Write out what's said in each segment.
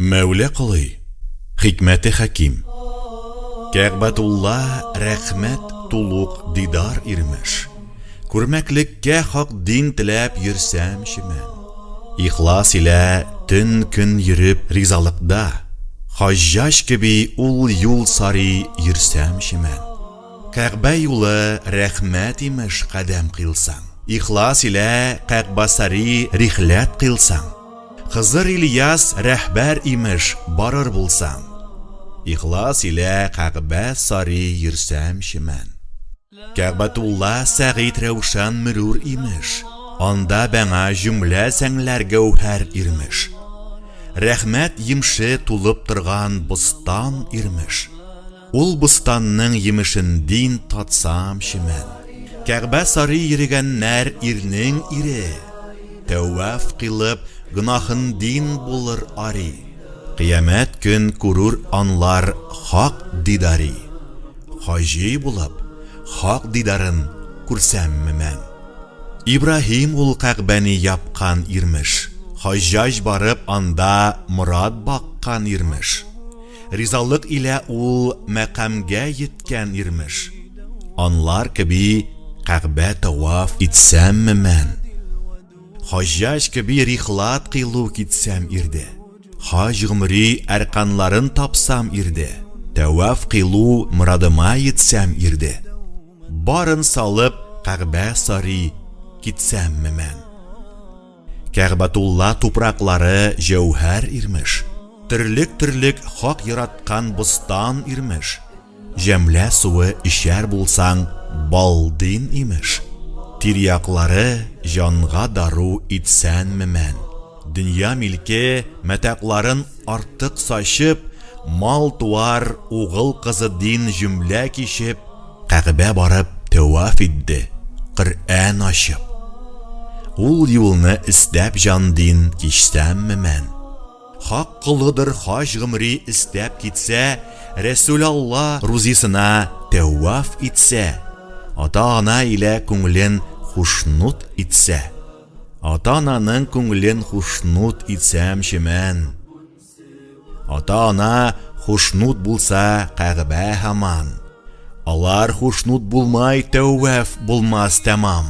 Мәүлә Колый, хикмәте хәким. Кәгъбәтулла рәхмәт тулук дидар ирмеш. Күрмәклеккә хак дин теләп йөрсәмче мән. Ихлас илә төн-көн йөреп ризалыкда, Хаҗҗаҗ кеби ул юл сари йөрсәмче мән. Кәгъбә юлы рәхмәт имеш кадәм кыйлсаң. Ихлас илә Кәгъбасари рихләт кыйлсаң. Хызыр Ильяс рәһбәр имеш барыр булсаң. Ихлас илә Кәгъбә сари йөрсәмче мән. Кәгъбәтулла Сәгыйть Рәүшан мөрүр имеш. Анда бәңа җөмлә зәңләр гәүһәр ирмеш. Рәхмәт емше тулып торган бостан ирмеш. Ул бостанның емешендин татсамчы мән. Кәгъбә сари йөрегәннәр ирнең ире. Тәваф кыйлып, гөнаһындин булыр ари. Кыямәт көн күрүр анлар хак дидари. Хаҗи булып, хак дидарын күрсәмме мән. Ибраһим ул Кәгъбәне япкан ирмеш. Хаҗҗаҗ барып анда морад баккан ирмеш. Ризалык илә ул мәкамгә йиткән ирмеш. Анлар кеби Кәгъбә тәваф итсәмме мән? Хаҗҗаҗ кеби рихлат кыйлу китсәм ирде. Хаҗ гомри әрканларын тапсам ирде. Тәваф кыйлу морадыма йитсәм ирде. Барын салып Кәгъбә сари китсәмме мән? Кәгъбәтулла тупраклары җәүһәр ирмеш. Төрлек-төрлек хак яраткан бостан ирмеш. Җәмлә суы эчәр булсаң, бал дин имеш. Тирьяклары җанга дару итсәнме мән. Дөнья милке мәтәкъларын артык сачып, мал-туар, угыл-кызы дин җөмлә кичеп, Кәгъбә барып тәваф итде, Коръән ачып. Ул юлны эстәп җан-дин кичсәмме мән? Хак колыдыр хаҗ гомри эстәп китсә, Рәсүлалла рузисына тәваф итсә, Ата-ана илә күңлен хушнут итсә. Ата-ананың күңлен хушнут итсәмче мән? Ата-ана хушнут булса, Кәгъбә һаман. Алар хушнут булмай, тәүвәф булмас тәмам.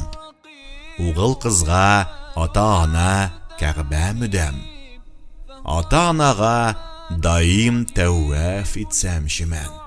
Угыл кызга ата-ана Кәгъбә мөдәм. Ата-анага даим тәүвәф итсәмче мән.